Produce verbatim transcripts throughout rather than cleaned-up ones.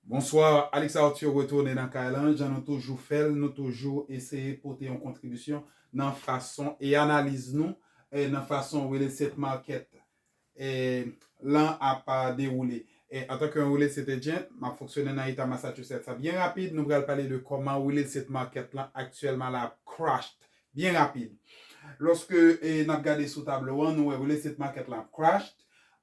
Bonswa, Alex Arthur retounen nan kay lan. Jan nou toujou fè l, nou toujou eseye pote yon kontribisyon nan fason e analiz nou, e nan fason real estate market, e, lan ap, a, dewoule. E, antanke yon real estate agent, m ap fonksyone nan eta Massachusetts. Sa byen rapid, nou pral pale de kòman real estate market lan aktyèlman la ap crash. Byen rapid. Lòske, e, n ap gade sou tablo an, nou wè real estate market lan ap crash.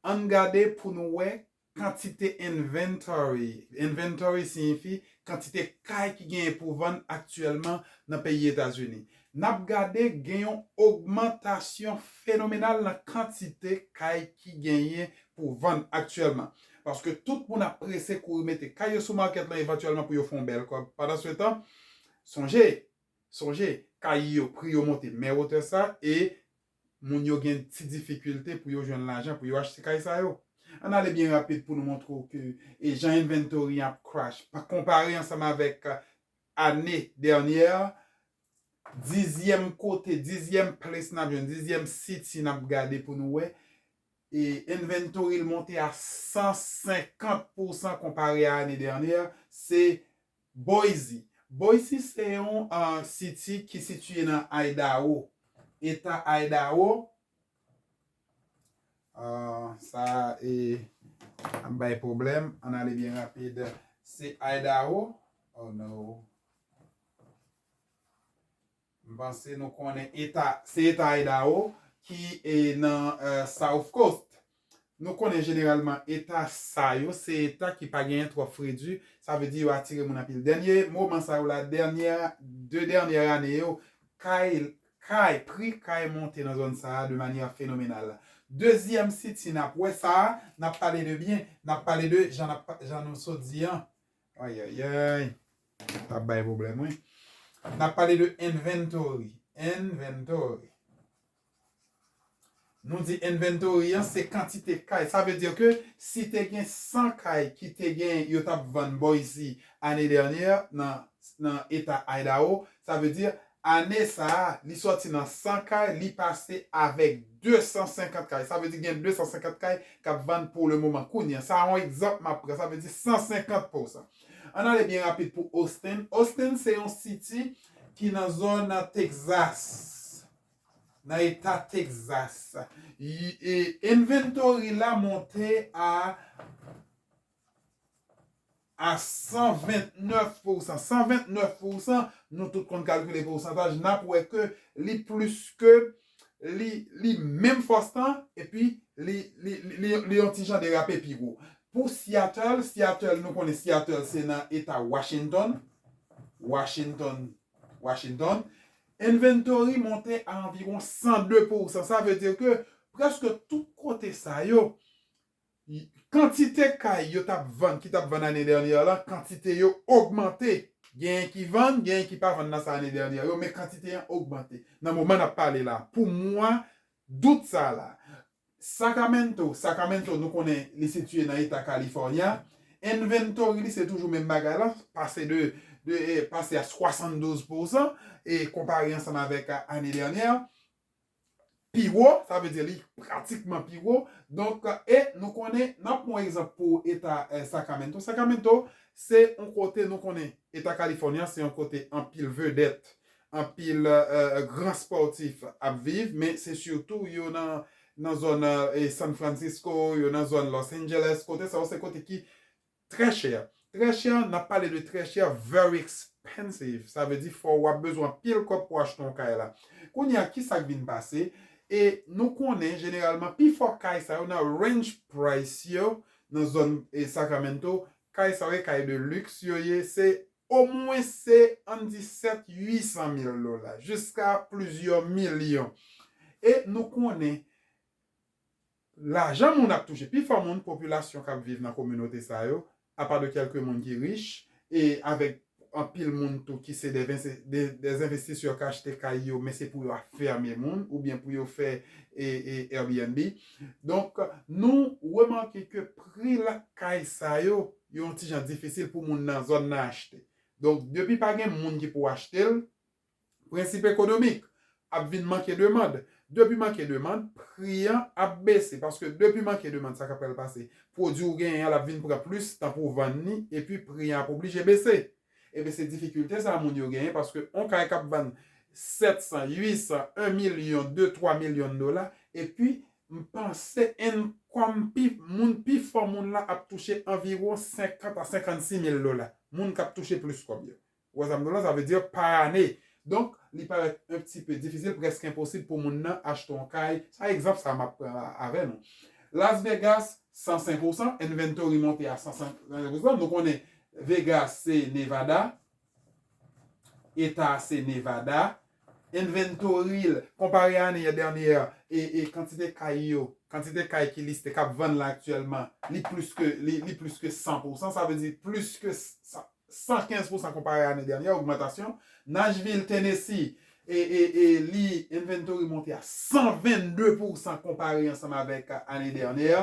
Ann gade pou nou wè kantite inventory. Inventory siyifi kantite kay ki genyen pou vann aktyèlman nan peyi Etazini. N ap gade gen yon ogmantasyon fenomenal nan kantite kay ki genyen pou vann aktyèlman. Paske tout moun ap prese kouri mete kay yo sou market lan evantyèlman pou yo fè yon bèl kòb. Pandan se tan, sonje, sonje, kay yo, pri yo monte men wotè sa, e moun yo gen ti difikilte pou yo jwenn lajan pou yo achte kay sa yo. Ann ale byen rapid pou nou montre w ke, e, jan inventory ap crash. Pa konpare ansanm avèk, a, ane dènyè, dizyèm kote, dizyèm place n ap jwenn, dizyèm city n ap gade pou nou wè, e, inventory l monte a san senkant pousan konpare a ane dènyè, se Boise. Boise se yon, a, city ki sitiye nan Idaho. Eta Idaho. A, sa, e, ap bay pwoblèm. Ann ale byen rapid. Se Idaho. Oh no. M panse nou konnen eta, se eta Idaho ki, e, nan, e, South Coast. Nou konnen jeneralman eta sa yo, se eta ki pa genyen twòp fredi, sa vle di yo atire moun anpil. Dènye moman sa yo la, dènyè, de dènyè ane yo, kay, kay, pri kay monte nan zòn sa a de manyè fenomenal. Dezyèm city n ap wè sa a, n ap pale de byen, n ap pale de jan n ap, jan nou sot di an. Ayayay. T ap bay pwoblèm, wi. N ap pale de inventory. Inventory. Nou di inventory an, se kantite kay. Sa vle di ke si te gen san kay ki te gen, yo t ap vann bò isi ane dènyè nan, nan eta Idaho, sa vle di ane sa a, li sòti nan san kay, li pase avèk de san senkant kay. Sa vle di gen de san senkant kay k ap vann pou le moman. Kounye a, sa a yon egzanp m ap pran. Sa vle di san senkant pousan. Ann ale byen rapid pou Austin. Austin se yon city ki nan zòn Texas. Nan eta Texas. Y-, e inventory la monte a, a san vennèf pousan. San vennèf pousan, nou tout konn kalkile pousantaj, n ap wè ke li plis ke, li, li menm fòs lan, epi li, li, li, li, li yon ti jan derape pi wo. Pou Seattle, Seattle, nou konnen Seattle se nan eta Washington. Washington, Washington. Inventory monte a anviwon san de pousan. Sa vle di ke prèske tout kote sa yo, kantite kay yo t ap vann, ki t ap vann ane dènyè la, kantite yo ogmante. Genyen ki vann, genyen ki pa vann nan sa ane dènyè yo, men kantite an ogmante. Nan moman n ap pale la, pou mwa dout sa la, Sacramento, Sacramento, nou konnen li sitiye nan eta California. Inventory li se toujou menm bagay la, pase de, de, e, pase a swasanndouz pousan, e konpare ansanm avèk, a, ane dènyè. Pi wo, sa vle di li pratikman pi wo. Donk, e nou konnen, n ap pran yon egzanp pou eta, e, Sacramento. Sacramento, se yon kote nou konnen, eta California, se yon kote anpil vedèt, anpil, e, gran spòtif ap viv, men se sitou yo nan, nan zòn, e, San Francisco, yo nan zòn Los Angeles, kote sa yo se kote ki trè chè. Trè chè, n ap pale de trè chè, very expensive. Sa vle di fò w ap bezwen anpil kòb pou achte yon kay la. Kounye a, ki sa k vin pase? E nou konnen, jeneralman, pi fò kay sa yo nan range price yo, nan zòn, e, Sacramento, kay sa yo, e kay de luxe yo ye, se omwen se ann di sèt, uit san mil dola, jiska plizyè milyon. E nou konnen, lajan moun ap touche, pi fò moun, popilasyon k ap viv nan kominote sa yo, apa de kèlke moun ki rich, e avèk anpil moun tou ki se de, de, de envestisè k achte kay yo, men se pou yo afèmen moun, oubyen pou yo fè, e, e, Airbnb. Donk, nou remake ke pri la kay sa yo, yo yon ti jan difisil pou moun nan zòn nan achte. Donk, depi pa gen moun ki pou achte l, prensip ekonomik, ap vin manke demann. Depi manke demann, pri an ap bese, paske depi manke demann, sa k ap pral pase? Pwodui w genyen an, l ap vin pran plis tan pou w vann li, epi pri an ap oblije bese. Ebyen, se difikilte sa a moun yo genyen, paske yon kay k ap vann sèt san, uit san, yon milyon, de, twa milyon dola, epi m panse income pi, moun, pifò moun la ap touche anviwon senkant a senkannsis mil dola. Moun k ap touche plis kòb yo. Ou wè sa m di w la, sa vle di pa ane. Donk, li parèt un petit peu difisil, prèske enposib pou moun nan achte yon kay. Sa egzanp sa m ap pran la avè nou. Las Vegas, san senk pou san, inventory monte a san senk pou san. Nou konnen Vegas se Nevada, eta a se Nevada. Inventory l, konpare a ane dènyè, e, e kantite kay yo, kantite kay ki liste, k ap vann la aktyèlman, li plis ke, li, li plis ke san pou san, sa vle di plis ke sa, san kenz pou san konpare a ane dènyè, ogmantasyon. Nashville, Tennessee, e, e, e li inventory monte a san vennde pou san konpare ansanm avèk ane dènyè.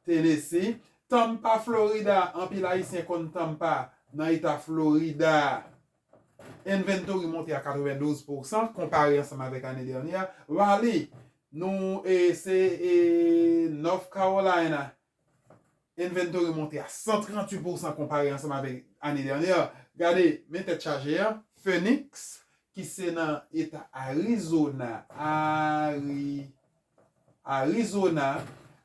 Tennessee. Tampa, Florida, anpil Ayisyen konn Tampa nan eta Florida. Inventory monte a katrevendouz pou san konpare ansanm avèk ane dènyè. Raleigh, nou, e, se, e, North Carolina. Inventory monte a san tranntuit pou san konpare ansanm avèk ane dènyè. Gade, men tèt chaje an, Phoenix, ki se nan eta Arizona. Ari-, Arizona.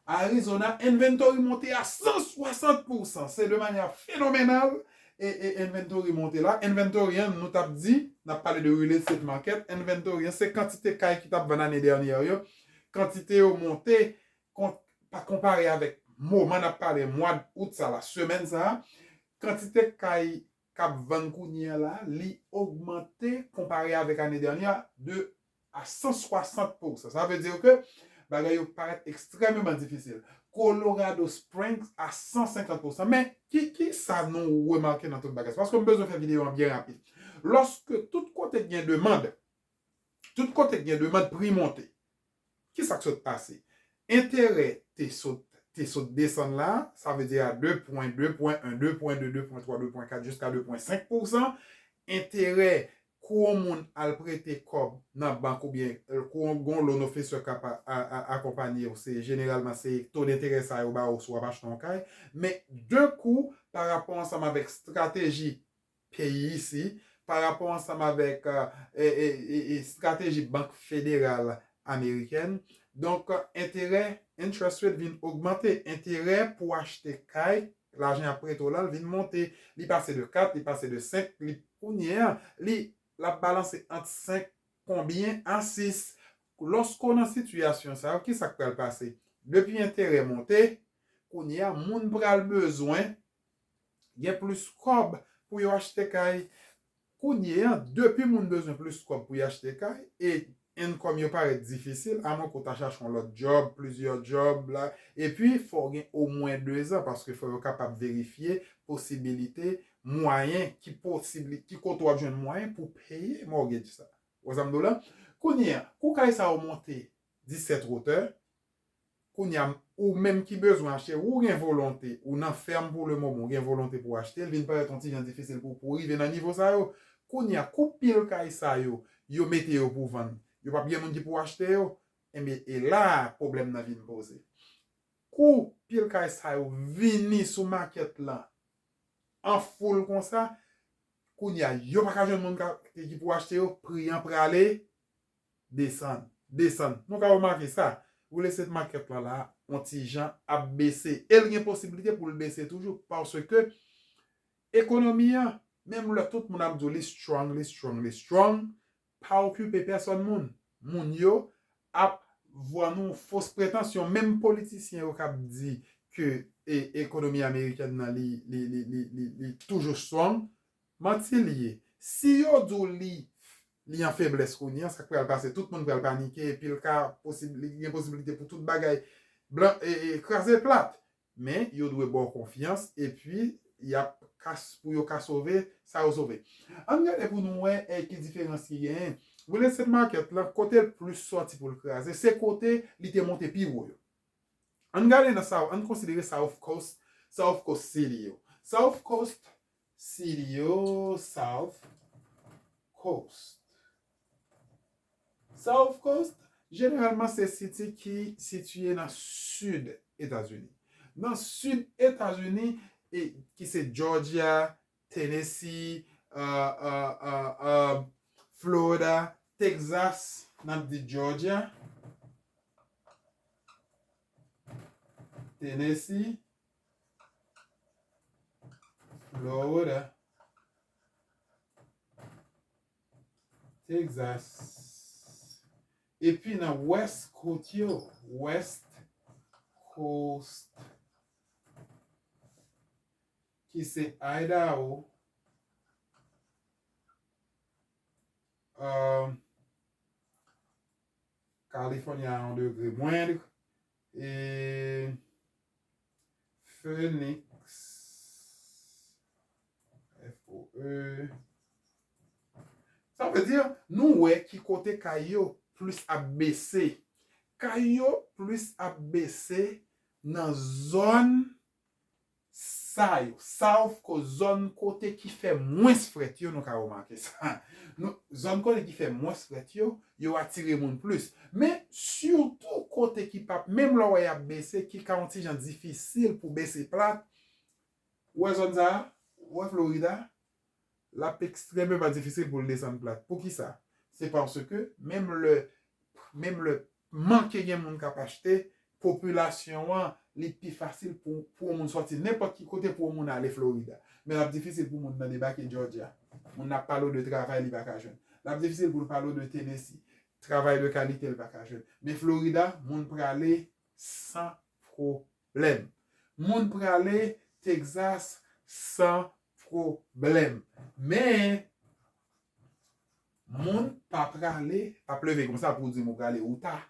Arizona, inventory monte a san swasant pou san. Se de manyè fenomenal. E, e inventory monte la. Inventory an, nou t ap di, n ap pale de real estate market. Inventory an, se kantite kay ki t ap vann ane dènyè yo. Kantite yo monte, kon-, pa konpare avèk moman n ap pale, mwa d out sa la, semèn sa a. Kantite kay k ap vann kounye a la, li ogmante konpare avèk ane dènyè a de a san swasant pou san. Sa vle di ke bagay yo parèt ekstrèmeman difisil. Colorado Springs a san senkant pou san. Men, ki, ki sa nou remake nan tout bagay sa? Paske m bezwen fè videyo an byen rapid. Lòske tout kote gen demann, tout kote gen demann, pri monte. Ki sa k sot pase? Enterè te sot, te sot desann la, sa vle di a de pwen, de pwen en, de pwen de, de pwen twa, de pwen kat, jiska de pwen senk pou san. Enterè, kou yon moun al prete kòb nan bank oubyen, e, kou yon, gon loan officer k ap a, a, a, akonpanye w, se jeneralman se to denterè sa yo ba w si w ap achte yon kay. Men de kou, pa rapò ansanm avèk estrateji peyi isi, pa rapò ansanm avèk, e, e, e, e, estrateji Bank Federal Amerikèn. Donk, enterè, interest rate vin ogmante. Enterè pou achte kay, lajan y ap prete w la, l vin monte. Li pase de kat, li pase de senk, li, kounye a, li, l ap balanse ant senk konbyen a sis. Lòske w nan sitiyasyon sa yo, ki sa k pral pase? Depi enterè monte, kounye a, moun pral bezwen gen plis kòb pou yo achte kay. Kounye a, depi moun bezwen plis kòb pou y achte kay, e income yo parèt difisil, amwen ke w ta chache yon lòt djòb, plizyè djòb la, epi fò w gen omwen dezan, paske fò yo kapab verifye posibilite, mwayen, ki posibli-, ki kote w ap jwenn mwayen pou peye mortgage sa. Ou wè sa m di w la? Kounye a, kou kay sa yo monte disèt wotè, kounye a, ou menm ki bezwen achte, ou gen volonte, ou nan fèm pou le moman, ou gen volonte pou achte, l vin parèt yon ti jan difisil pou, pou rive nan nivo sa yo. Kounye a, kou pil kay sa yo, yo mete yo pou vann, yo p ap gen moun ki pou achte yo, enben, e la a pwoblèm nan vin poze. Kou pil kay sa yo vini sou makèt lan an foul konsa, kounye a, yo pa ka jwenn moun ka, ki pou achte yo, pri an prale desann, desann. Nou ka remake sa, real estate market lan la, yon ti jan ap bese. E l gen posiblite pou l bese toujou, paske ekonomi an, menm lè tout moun ap di w li strong, li strong, li strong, pa okipe pèsòn moun. Moun yo ap vann ou fos pretansyon. Menm politisyen yo k ap di ke, e, ekonomi amerikèn nan li, li, li, li, li, li toujou strong, manti li ye. Si yo di w li, li an feblès kounye a, sa k pral pase? Tout moun pral panike, epi l ka posib-, li gen posiblite pou tout bagay blan, e, e, kraze plat. Men, yo dwe ba w konfyans, epi y ap kas-, pou yo ka sove sa yo sove. Ann gade pou nou wè, e, ki diferans ki genyen. Real estate market lan, kote l plis sòti pou l kraze, se kote li te monte pi wo yo. Ann gade nan South, ann konsidere South Coast, South Coast City yo. South Coast City yo, South Coast. South Coast, jeneralman, se siti ki sitiye nan sid Etazini. Nan sid Etazini, e, ki se Georgia, Tennessee, uh, uh, uh, uh, Florida, Texas, n ap di Georgia, Tennessee, Florida, Texas. Epi nan West Coast yo, West Coast, ki se Idaho, euh, California a yon degre mwendr, e Phoenix, F O E. Sa vle di, nou wè ki kote kay yo plis ap bese. Kay yo plis ap bese nan zòn sa yo, South Coast, zòn kote ki fè mwens frèt yo, nou ka remake sa. Nou, zòn kote ki fè mwens frèt yo, yo atire moun plis. Men, sitou kote ki p ap, menm lè w wè y ap bese, ki ka yon ti jan difisil pou bese plat, ou wè zòn sa a, ou wè Florida, l ap ekstrèmeman difisil pou l desann plat. Poukisa? Se paske menm lè, menm lè manke gen moun k ap achte, popilasyon an, li pi fasil pou, pou yon moun sòti nenpòt ki kote pou yon moun ale Florida. Men l ap difisil pou moun nan debake Georgia. Moun nan ap pale w de travay li pa ka jwenn. L ap difisil pou l pale w de Tennessee. Travay de kalite li pa ka jwenn. Men Florida, moun prale san pwoblèm. Moun prale Texas san pwoblèm. Men, moun pa prale, p ap leve konsa pou di m ou prale Utah.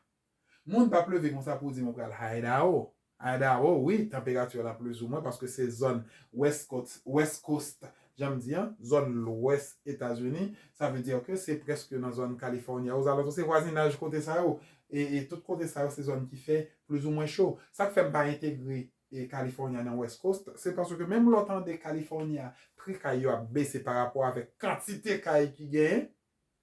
Moun p ap leve konsa pou di m ou pral Idaho. Idaho, wi, tanperati a la plizoumwen, paske se zòn West Coast, West Coast, jan m di an, zòn lwès Etazini. Sa vle di ke se prèske nan zòn California, ozalantou, se vwazinaj kote sa yo. E, e tout kote sa yo, se zòn ki fè plizoumwen cho. Sa k fè m pa entegre, e, California nan West Coast, se paske menm lè w tande California, pri kay yo ap bese pa rapò avèk kantite kay ki genyen,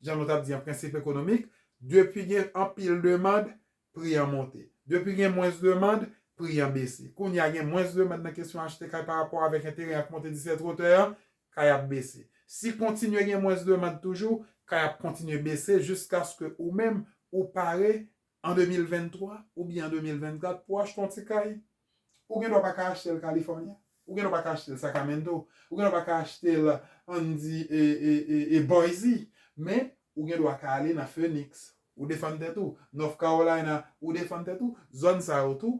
jan nou t ap di an prensip ekonomik, depi gen anpil demann, pri an monte. Depi gen mwens demann, pri an bese. Kounye a gen mwens demann nan kesyon achte kay pa rapò avèk enterè an k monte disèt wotè an, kay ap bese. Si kontinye gen mwens demann toujou, kay ap kontinye bese jiskaske ou menm ou pare an de mil venntwa oubyen an de mil vennkat pou achte yon ti kay. Ou gen dwa pa ka achte l California. Ou gen dwa pa ka achte l Sacramento. Ou gen dwa pa ka achte l, ann di, e, e, e, e Boise. Men, ou gen dwa ka ale nan Phoenix. Ou defann tèt ou. North Carolina, ou defann tèt ou. Zòn sa yo tou,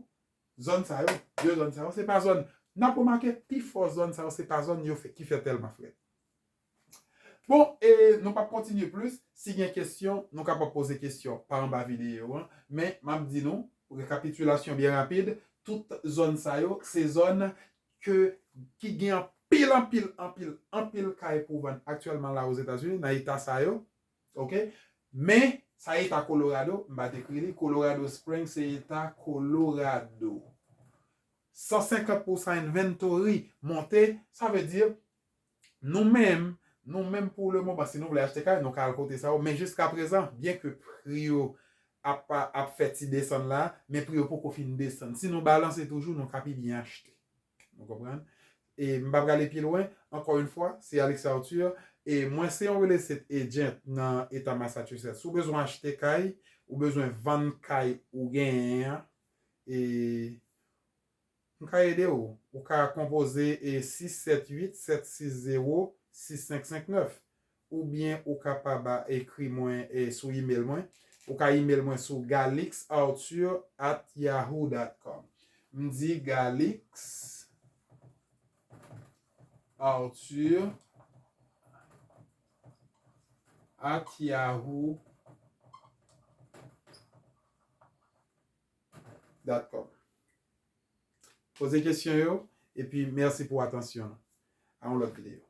zòn sa yo, de zòn sa yo, se pa zòn, n ap remake, pifò zòn sa yo, se pa zòn yo fè, ki fè tèlman frèt. Bon, e nou p ap kontinye plis. Si gen kesyon, nou kapab poze kesyon pa anba videyo an. Men, m ap di nou, rekapitilasyon byen rapid, tout zòn sa yo, se zòn ke, ki gen anpil, anpil, anpil, anpil kay pou vann aktyèlman la Ozetazini, nan eta sa yo. Oke? Men, sa eta Colorado, m pa t ekri li, Colorado Springs, se eta Colorado. San senkant pou san inventory monte, sa vle di, nou menm, nou menm pou le moman, si nou vle achte kay, nou ka al kote sa yo. Men jiska prezan, byen ke pri yo ap, ap fè ti desann la, men pri yo poko fin desann. Si nou balanse toujou, nou ka pi byen achte. Nou konprann? E m pa prale pi lwen, ankò yon fwa, se Alex Arthur, e mwen se yon real estate agent nan eta Massachusetts. Si w bezwen achte kay, ou bezwen vann kay ou genyen an, e m ka ede w. Ou ka konpoze, e, sis sèt uit, sèt sis zewo, sis senk senk nèf. Oubyen ou kapab, a, ekri mwen, e, sou email mwen. Ou ka email mwen sou galix arthur at yahoo dot com. M di galix arthur at yahoo dot com. Poze kesyon yo, epi mèsi pou atansyon nou. A yon lòt videyo.